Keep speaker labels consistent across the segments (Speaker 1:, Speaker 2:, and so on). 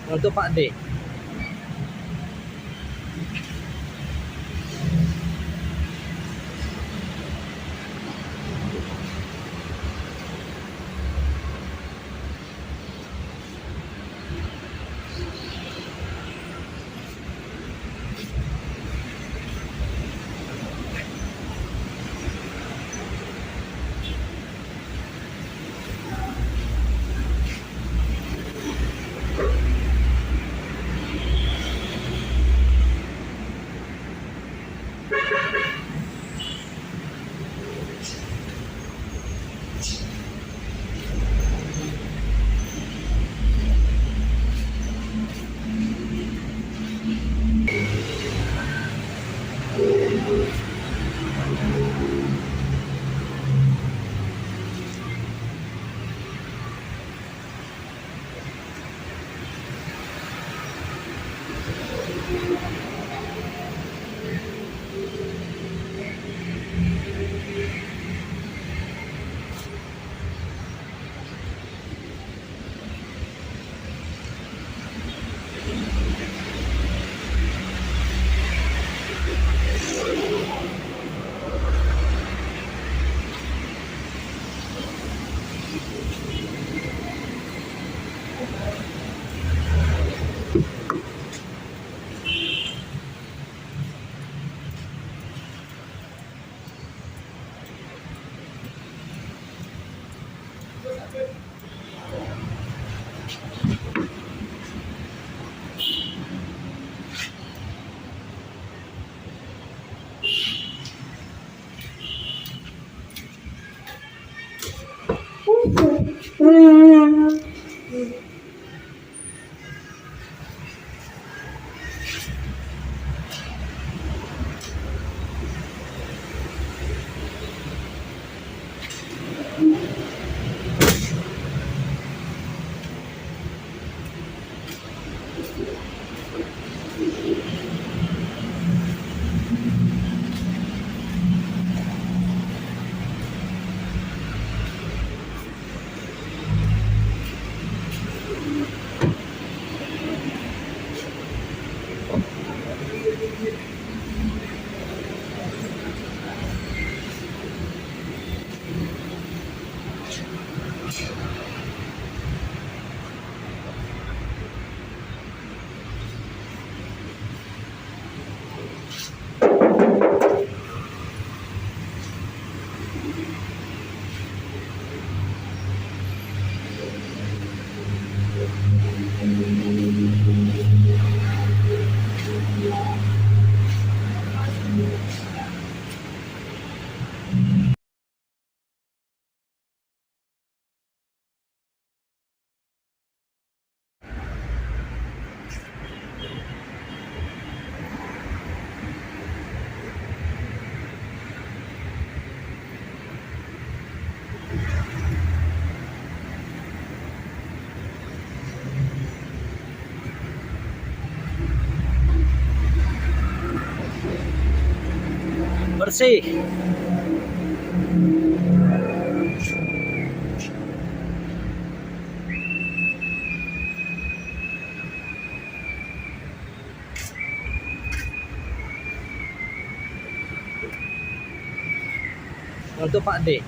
Speaker 1: Untuk Pak D. Bersih. Untuk Pak D.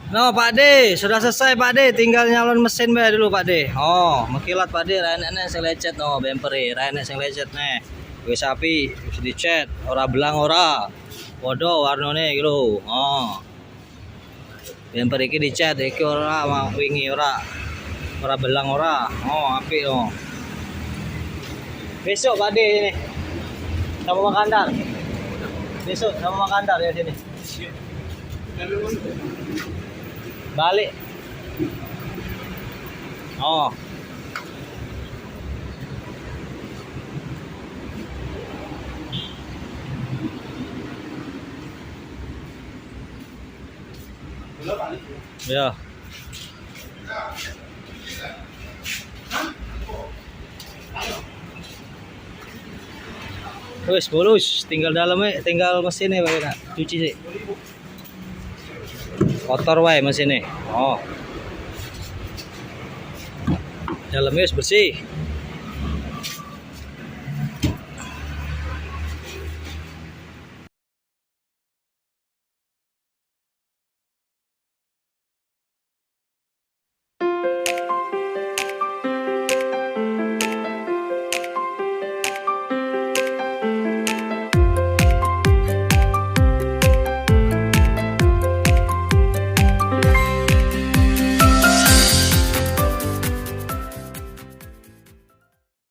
Speaker 1: No, Pak D, sudah selesai, Pak D, tinggal nyalon mesin bae dulu, Pak D. Oh, mengkilat, Pak D, ra enek sing lecet no bemper ra enek sing lecet nih. Wis apik, wis dicet, ora belang ora. Padha warnane iki lho. Oh. Bemper iki dicet, iki ora wingi ora. Ora belang ora. Oh, apik oh. Besok, Pak D, ini. Sama Makandar. Besok sama Makandar ya sini. Balik. Oh. Ya. Wes mulus, tinggal dalamnya, tinggal mesinnya wae nak cuci sih. Kotor wae mesinnya. Oh. Dalamnya wis bersih.